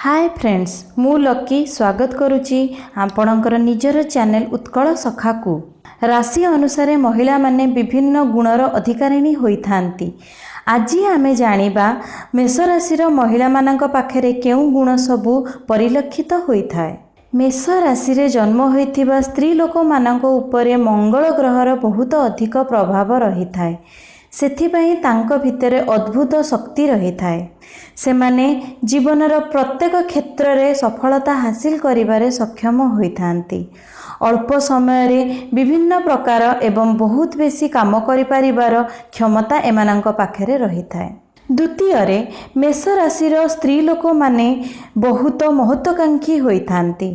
ହାଏ friends, ମୁଁ lucky ସ୍ୱାଗତ କରୁଛି ଆପଣଙ୍କର ନିଜର ଚ୍ୟାନେଲ ଉତ୍କଳ ସଖାକୁ। ରାଶି ଅନୁସାରେ ମହିଳାମାନେ ବିଭିନ୍ନ ଗୁଣର ଅଧିକାରିଣୀ ହୋଇଥାନ୍ତି। ଆଜି ଆମେ ଜାଣିବା ମେଷ ରାଶିର ମହିଳାମାନଙ୍କ ପାଖରେ କେଉଁ ଗୁଣ ସବୁ ପରିଲକ୍ଷିତ ହୋଇଥାଏ। ମେଷ ରାଶିରେ ଜନ୍ମ ହୋଇଥିବା ସ୍ତ୍ରୀ ଲୋକମାନଙ୍କ ଉପରେ ମଙ୍ଗଳ ଗ୍ରହର ବହୁତ ଅଧିକ ପ୍ରଭାବ ରହିଥାଏ। ସେଥିପାଇଁ ତାଙ୍କ ଭିତରେ ଅଦ୍ଭୁତ ଶକ୍ତି ରହିଥାଏ। ସେମାନେ ଜୀବନର ପ୍ରତ୍ୟେକ କ୍ଷେତ୍ରରେ ସଫଳତା ହାସିଲ କରିବାରେ ସକ୍ଷମ ହୋଇଥାନ୍ତି। ଅଳ୍ପ ସମୟରେ ବିଭିନ୍ନ ପ୍ରକାର ଏବଂ ବହୁତ ବେଶୀ କାମ କରିପାରିବାର କ୍ଷମତା ଏମାନଙ୍କ ପାଖରେ ରହିଥାଏ। ଦ୍ୱିତୀୟରେ, ମେଷ ରାଶିର ସ୍ତ୍ରୀ ଲୋକମାନେ ବହୁତ ମହତ୍ୱାକାଂକ୍ଷୀ ହୋଇଥାନ୍ତି।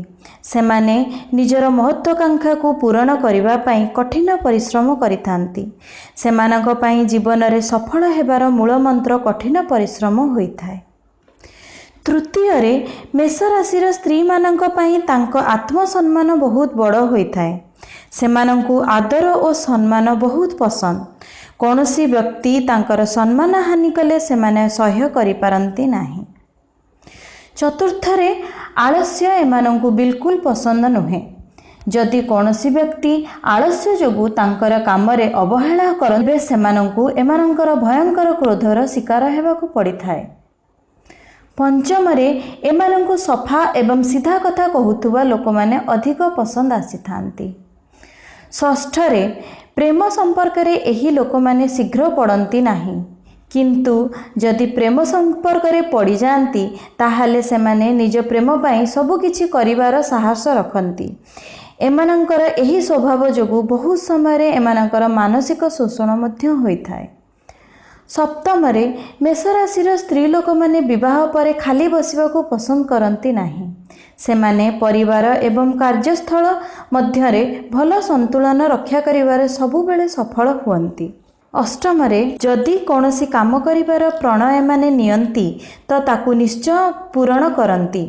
ସେମାନେ ନିଜର ମହତ୍ୱାକାଂକ୍ଷାକୁ ପୂରଣ କରିବା ପାଇଁ କଠିନ ପରିଶ୍ରମ କରିଥାନ୍ତି। ସେମାନଙ୍କ ପାଇଁ ଜୀବନରେ ସଫଳ ହେବାର ମୂଳ ମନ୍ତ୍ର କଠିନ ପରିଶ୍ରମ ହୋଇଥାଏ। ତୃତୀୟରେ, ମେଷ ରାଶିର ସ୍ତ୍ରୀମାନଙ୍କ ପାଇଁ ତାଙ୍କ ଆତ୍ମସମ୍ମାନ ବହୁତ ବଡ଼ ହୋଇଥାଏ। ସେମାନଙ୍କୁ ଆଦର ଓ ସମ୍ମାନ ବହୁତ ପସନ୍ଦ। କୌଣସି ବ୍ୟକ୍ତି ତାଙ୍କର ସମ୍ମାନ ହାନି କଲେ ସେମାନେ ସହ୍ୟ କରିପାରନ୍ତି ନାହିଁ। ଚତୁର୍ଥରେ, ଆଳସ୍ୟ ଏମାନଙ୍କୁ ବିଲକୁଲ ପସନ୍ଦ ନୁହେଁ। ଯଦି କୌଣସି ବ୍ୟକ୍ତି ଆଳସ୍ୟ ଯୋଗୁଁ ତାଙ୍କର କାମରେ ଅବହେଳା କରନ୍ତି, ସେମାନଙ୍କୁ ଏମାନଙ୍କର ଭୟଙ୍କର କ୍ରୋଧର ଶିକାର ହେବାକୁ ପଡ଼ିଥାଏ। ପଞ୍ଚମରେ, ଏମାନଙ୍କୁ ସଫା ଏବଂ ସିଧା କଥା କହୁଥିବା ଲୋକମାନେ ଅଧିକ ପସନ୍ଦ ଆସିଥାନ୍ତି। ଷଷ୍ଠରେ, ପ୍ରେମ ସମ୍ପର୍କରେ ଏହି ଲୋକମାନେ ଶୀଘ୍ର ପଡ଼ନ୍ତି ନାହିଁ। କିନ୍ତୁ ଯଦି ପ୍ରେମ ସମ୍ପର୍କରେ ପଡ଼ିଯାଆନ୍ତି, ତାହେଲେ ସେମାନେ ନିଜ ପ୍ରେମ ପାଇଁ ସବୁକିଛି କରିବାର ସାହସ ରଖନ୍ତି। ଏମାନଙ୍କର ଏହି ସ୍ୱଭାବ ଯୋଗୁଁ ବହୁତ ସମୟରେ ଏମାନଙ୍କର ମାନସିକ ଶୋଷଣ ମଧ୍ୟ ହୋଇଥାଏ। ସପ୍ତମରେ, ମେଷ ରାଶିର ସ୍ତ୍ରୀ ଲୋକମାନେ ବିବାହ ପରେ ଖାଲି ବସିବାକୁ ପସନ୍ଦ କରନ୍ତି ନାହିଁ। ସେମାନେ ପରିବାର ଏବଂ କାର୍ଯ୍ୟସ୍ଥଳ ମଧ୍ୟରେ ଭଲ ସନ୍ତୁଳନ ରକ୍ଷା କରିବାରେ ସବୁବେଳେ ସଫଳ ହୁଅନ୍ତି। ଅଷ୍ଟମରେ, ଯଦି କୌଣସି କାମ କରିବାର ପ୍ରଣ ଏମାନେ ନିଅନ୍ତି ତ ତାକୁ ନିଶ୍ଚୟ ପୂରଣ କରନ୍ତି।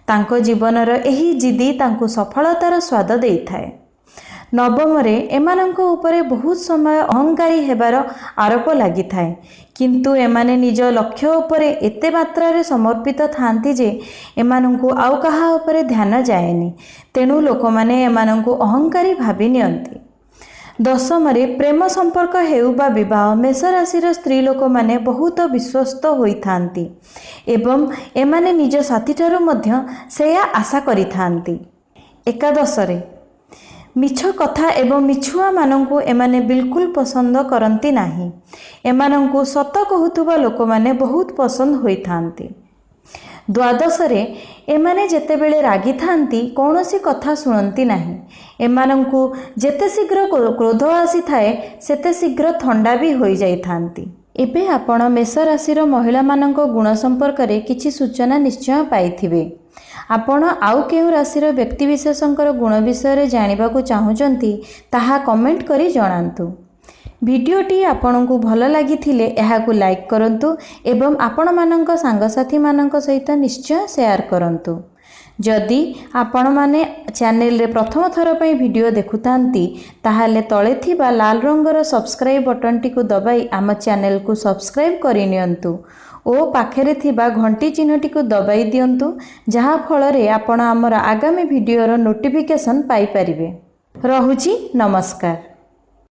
ତାଙ୍କ ଜୀବନର ଏହି ଜିଦି ତାଙ୍କୁ ସଫଳତାର ସ୍ୱାଦ ଦେଇଥାଏ। ନବମରେ, ଏମାନଙ୍କ ଉପରେ ବହୁତ ସମୟ ଅହଙ୍କାରୀ ହେବାର ଆରୋପ ଲାଗିଥାଏ। କିନ୍ତୁ ଏମାନେ ନିଜ ଲକ୍ଷ୍ୟ ଉପରେ ଏତେ ମାତ୍ରାରେ ସମର୍ପିତ ଥାଆନ୍ତି ଯେ ଏମାନଙ୍କୁ ଆଉ କାହା ଉପରେ ଧ୍ୟାନ ଯାଏନି। ତେଣୁ ଲୋକମାନେ ଏମାନଙ୍କୁ ଅହଙ୍କାରୀ ଭାବି ନିଅନ୍ତି। ଦଶମରେ, ପ୍ରେମ ସମ୍ପର୍କ ହେଉ ବା ବିବାହ, ମେଷ ରାଶିର ସ୍ତ୍ରୀ ଲୋକମାନେ ବହୁତ ବିଶ୍ୱସ୍ତ ହୋଇଥାନ୍ତି ଏବଂ ଏମାନେ ନିଜ ସାଥୀଠାରୁ ମଧ୍ୟ ସେୟା ଆଶା କରିଥାନ୍ତି। ଏକାଦଶରେ, ମିଛ କଥା ଏବଂ ମିଛୁଆମାନଙ୍କୁ ଏମାନେ ବିଲକୁଲ ପସନ୍ଦ କରନ୍ତି ନାହିଁ। ଏମାନଙ୍କୁ ସତ କହୁଥିବା ଲୋକମାନେ ବହୁତ ପସନ୍ଦ ହୋଇଥାନ୍ତି। ଦ୍ୱାଦଶରେ, ଏମାନେ ଯେତେବେଳେ ରାଗିଥାନ୍ତି, କୌଣସି କଥା ଶୁଣନ୍ତି ନାହିଁ। ଏମାନଙ୍କୁ ଯେତେ ଶୀଘ୍ର କ୍ରୋଧ ଆସିଥାଏ, ସେତେ ଶୀଘ୍ର ଥଣ୍ଡା ବି ହୋଇଯାଇଥାନ୍ତି। ଏବେ ଆପଣ ମେଷ ରାଶିର ମହିଳାମାନଙ୍କ ଗୁଣ ସମ୍ପର୍କରେ କିଛି ସୂଚନା ନିଶ୍ଚୟ ପାଇଥିବେ। ଆପଣ ଆଉ କେଉଁ ରାଶିର ବ୍ୟକ୍ତିବିଶେଷଙ୍କର ଗୁଣ ବିଷୟରେ ଜାଣିବାକୁ ଚାହୁଁଛନ୍ତି, ତାହା କମେଣ୍ଟ କରି ଜଣାନ୍ତୁ। ଭିଡ଼ିଓଟି ଆପଣଙ୍କୁ ଭଲ ଲାଗିଥିଲେ ଏହାକୁ ଲାଇକ୍ କରନ୍ତୁ ଏବଂ ଆପଣମାନଙ୍କ ସାଙ୍ଗସାଥିମାନଙ୍କ ସହିତ ନିଶ୍ଚୟ ସେୟାର କରନ୍ତୁ। ଯଦି ଆପଣମାନେ ଚ୍ୟାନେଲରେ ପ୍ରଥମ ଥର ପାଇଁ ଭିଡ଼ିଓ ଦେଖୁଥାନ୍ତି, ତାହେଲେ ତଳେ ଥିବା ଲାଲ ରଙ୍ଗର ସବସ୍କ୍ରାଇବ୍ ବଟନଟିକୁ ଦବାଇ ଆମ ଚ୍ୟାନେଲକୁ ସବସ୍କ୍ରାଇବ୍ କରିନିଅନ୍ତୁ ଓ ପାଖରେ ଥିବା ଘଣ୍ଟି ଚିହ୍ନଟିକୁ ଦବାଇ ଦିଅନ୍ତୁ, ଯାହାଫଳରେ ଆପଣ ଆମର ଆଗାମୀ ଭିଡ଼ିଓର ନୋଟିଫିକେସନ୍ ପାଇପାରିବେ। ରହୁଛି, ନମସ୍କାର।